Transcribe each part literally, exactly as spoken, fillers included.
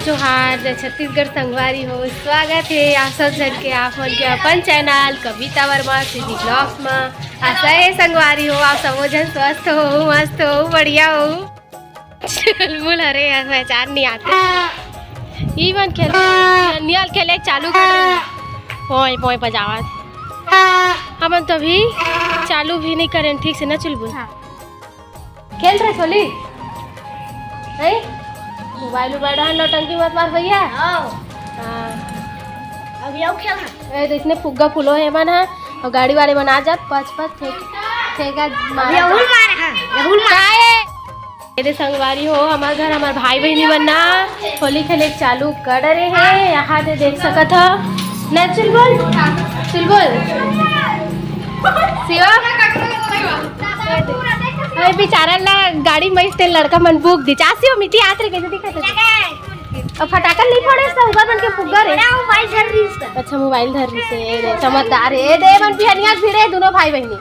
जोहार, जय छत्तीसगढ़ संगवारी हो, स्वागत हे आप सब झन के, आप मन के अपन चैनल कविता वर्मा सीधी ब्लॉग्स म। आशा हे संगवारी हो, आप सबो झन स्वस्थ हो, मस्त हो, बढ़िया हो। चुलबुल, अरे यार, पहचान नहीं आते। ई मन खेल, नियल खेले चालू कर रहे। पोय पोय बजावत। हमन तो अभी चालू भी नहीं करें ठीक से ना चुलबुल। हाँ। खेल रहे होली? नहीं? मोबाइल उबाइल रहा, नौटंकी मत मार भैया। हाँ। हाँ। अभी अउ खेल रहा। ए, तो इसने फुग्गा फुलो हे मन हा, और गाड़ी वाले मन आ जात, पच पच फेंक, फेंका मारा अभी अहुल जात। मारा है, अहुल मारा। काहे? ये दे संगवारी हो, हमार घर, हमार भाई बहिनी मन ना होली खेले चालू कर रहे हैं। यहाँ दे देख सकत हो ना, चुलबुल, चुलबुल, शिवा। अरे बेचारा ला गाड़ी में से लड़का मन बुक दी। चासी हो मिट्टी आत रे, कैसे दिखत हे? अब फटाका नहीं फोड़े, सब उधर बन के फुग्गा रे। मोबाइल धर रही है। अच्छा, मोबाइल धर रही से, ए दे, समझदार है। ए दे, मन बिहनिया भिड़े दोनों भाई बहिनी।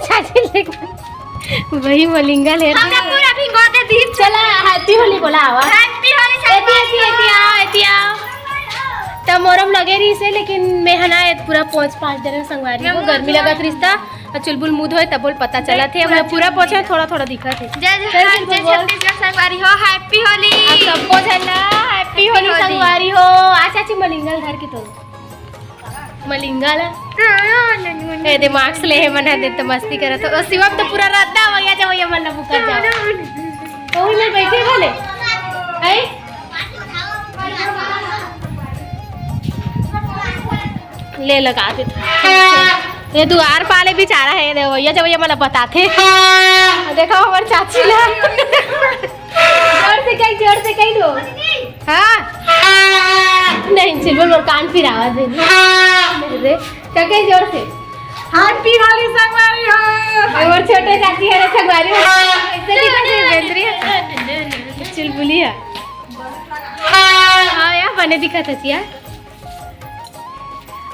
चाची लेके वही मलिंगा ले रही। हमरा पूरा भिंगो दे दी। चला, हैप्पी होली बोला आवा। हैप्पी होली एती, एती, एती आओ, एती आओ। त मोरम लगे रही से, लेकिन मैं हना पूरा पाँच, पाँच दिन संगवारी मैं हो, मुंह गर्मी धोए लगत रिश्ता। और चुलबुल मुंह धोए तब बोल पता चला थे, मैं पूरा पोछे, थोड़ा थोड़ा दिखा थे। जय चल, जोहार, चुलबुल जय बोल। छत्तीसगढ़ संगवारी हो, हैप्पी होली। आप सबको झन ला हैप्पी होली हैप्पी होली। संगवारी हो। आ चाची मलिंगा ल धर के तो मलिंगा ला। ए दे मास्क ले हे मन ह, दे तो मस्ती करत हो। ओ शिवम तो पूरा रद्दा हो गया, जब ये मन बुका जाओ। ओही में बैठे बोले। हैं? ले लगा दे। ये दुआर पाले बेचारा है, दे भैया, जब ये मन बताथे। देखो हमर चाची ला। जोर से कही, जोर से कही दो। हाँ। नहीं, चुलबुल मोर कान फिरावा दे। दे, तो कही जोर से। हैप्पी होली संगवारी हो। हमर छोटे चाची है संगवारी हो। ऐसे दिखत हे, बेंदरी है। चुलबुली है। हाँ, या बने दिखत हे, या।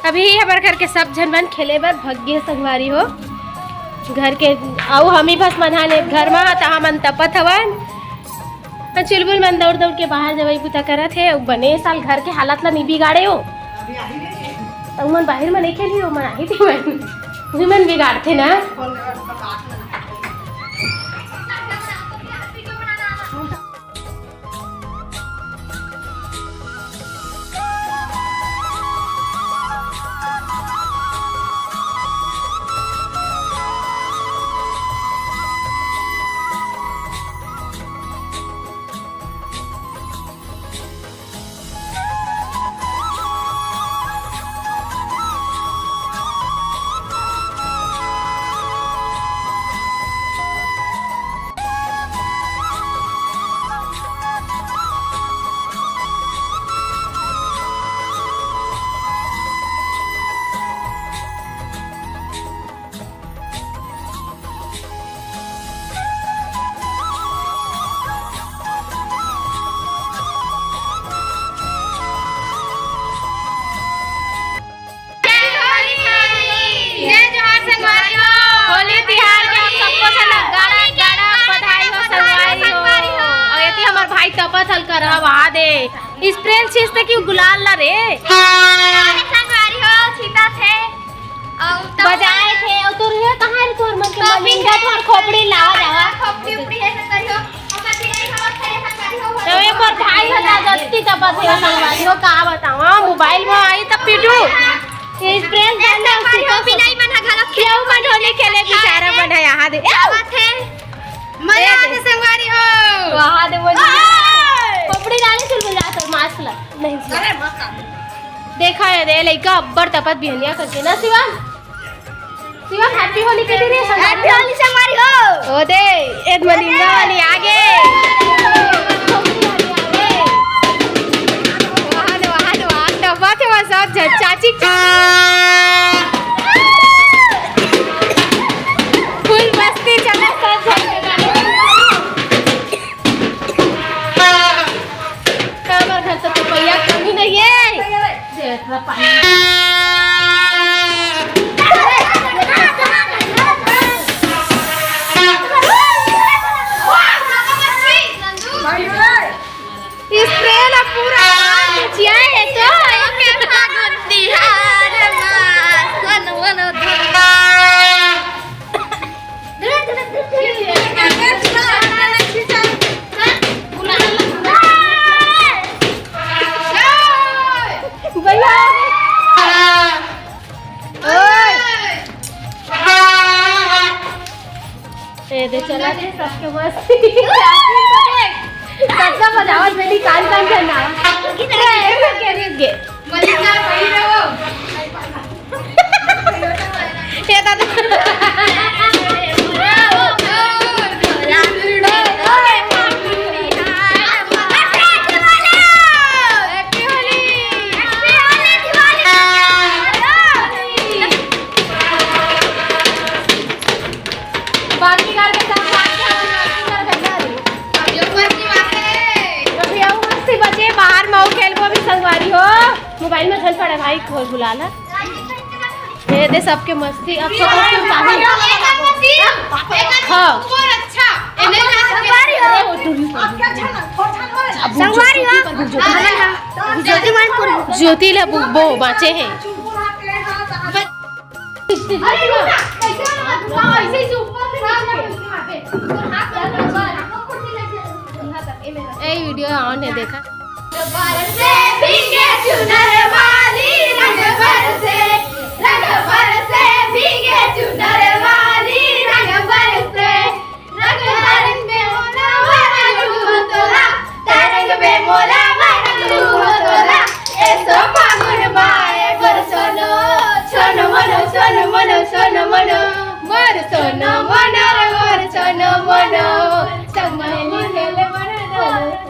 अभी हमर घर के सब झन मन खेले बर भग गे संगवारी हो। घर के अउ हमी बस मन हा ने घर मा, त हमन तपत हवन। त चुलबुल मन दौड़ दौड़ के बाहर जवई बुता करत हे। अउ बने साल घर के हालत ला नी बिगाड़े हो। त उमन बाहिर मा नहीं खेली हो, मन आही थी मन। उही मन बिगाड़थे ना। जय जोहार संगवारी हो। होली तिहार के आप सबको से ना गाड़ा गाड़ा बधाई हो संगवारी हो। और ये हमर भाई तपत हल कर रहा दे। स्प्रे छींचते क्यों गुलाल ला रे? संगवारी हो, छीता थे। अउ तो बजाए थे, अउ तोर हे कहाँ रे तोर मन के तो मलिंगा, तोर खोपड़ी लावा जावा। खोपड़ी उपड़ी है संगवारी हो। ओकर बिलाई हवा करे संगवारी हो। तो एक बार भाई हो जा जल्दी तब बस ये संगवारी हो, का बतावा, मोबाइल में आई तब पीटू। ये स्प्रे ए डाल दे, संगवारी हो, सुखा बिलाई मन ह घलो केहू मन होली खेले बेचारा मन है, यहाँ दे। आवत है। मजा ए आते दे। संगवारी हो। वहाँ दे बोल। ओए! खोपड़ी डाले चुलबुल जा तो मास्क ला। नहीं जी। अरे मत कर। देखा है रे लइका अब्बड़ तपत बिहनिया करके ना शिवम। शिवम हैप्पी होली के दे रे संगवारी। हैप्पी होली संगवारी हो। ओ दे, ए मलिंगा वाली आगे। वहाँ दे, वहाँ दे, वहाँ दे, वहाँ दे, वहाँ सब झ-, चाची। फुल मस्ती चला सब झन। हमर घर तो पपैया कमी नहीं है। सबके मस्ती। सबका बजावत बेटी कान कान करना। रुक गे, रुक गे। ये दादा। बाकी घर के सब बात कर, बाकी घर के घर। अभी अउ मस्ती बचे, बाहर में अउ खेलबो अभी संगवारी हो। मोबाइल में झन पड़े भाई, खोल बुला ला। ये दे सबके मस्ती। अच्छा, तो फिर चाही। हाँ। संगवारी हो। ज्योति मन पूरी। ज्योति ले बो बाँचे हे। अरे रुक ना, कैसे मत रुका, ऐसे ही ऊपर से नीचे यहाँ पे। तो हाथ लगा, हाथ ऊपर से लेके यहाँ तक, ये मेरा। ए, वीडियो ऑन है, देखा। रंग बरसे भीगे चुनर वाली, रंग बरसे, रंग बरसे भीगे चुनर वाली, रंग बरसे। रंग बरस में मोला रंग तोला, तरंग में मोला रंग तोला। एसो फागुन माए मोर सोनो, सोनो मोनो, सोनो मोनो, सोनो मोनो। मोर सोनो मोनो रे, मोर सोनो मोनो। संग में खेले मोर सोनो।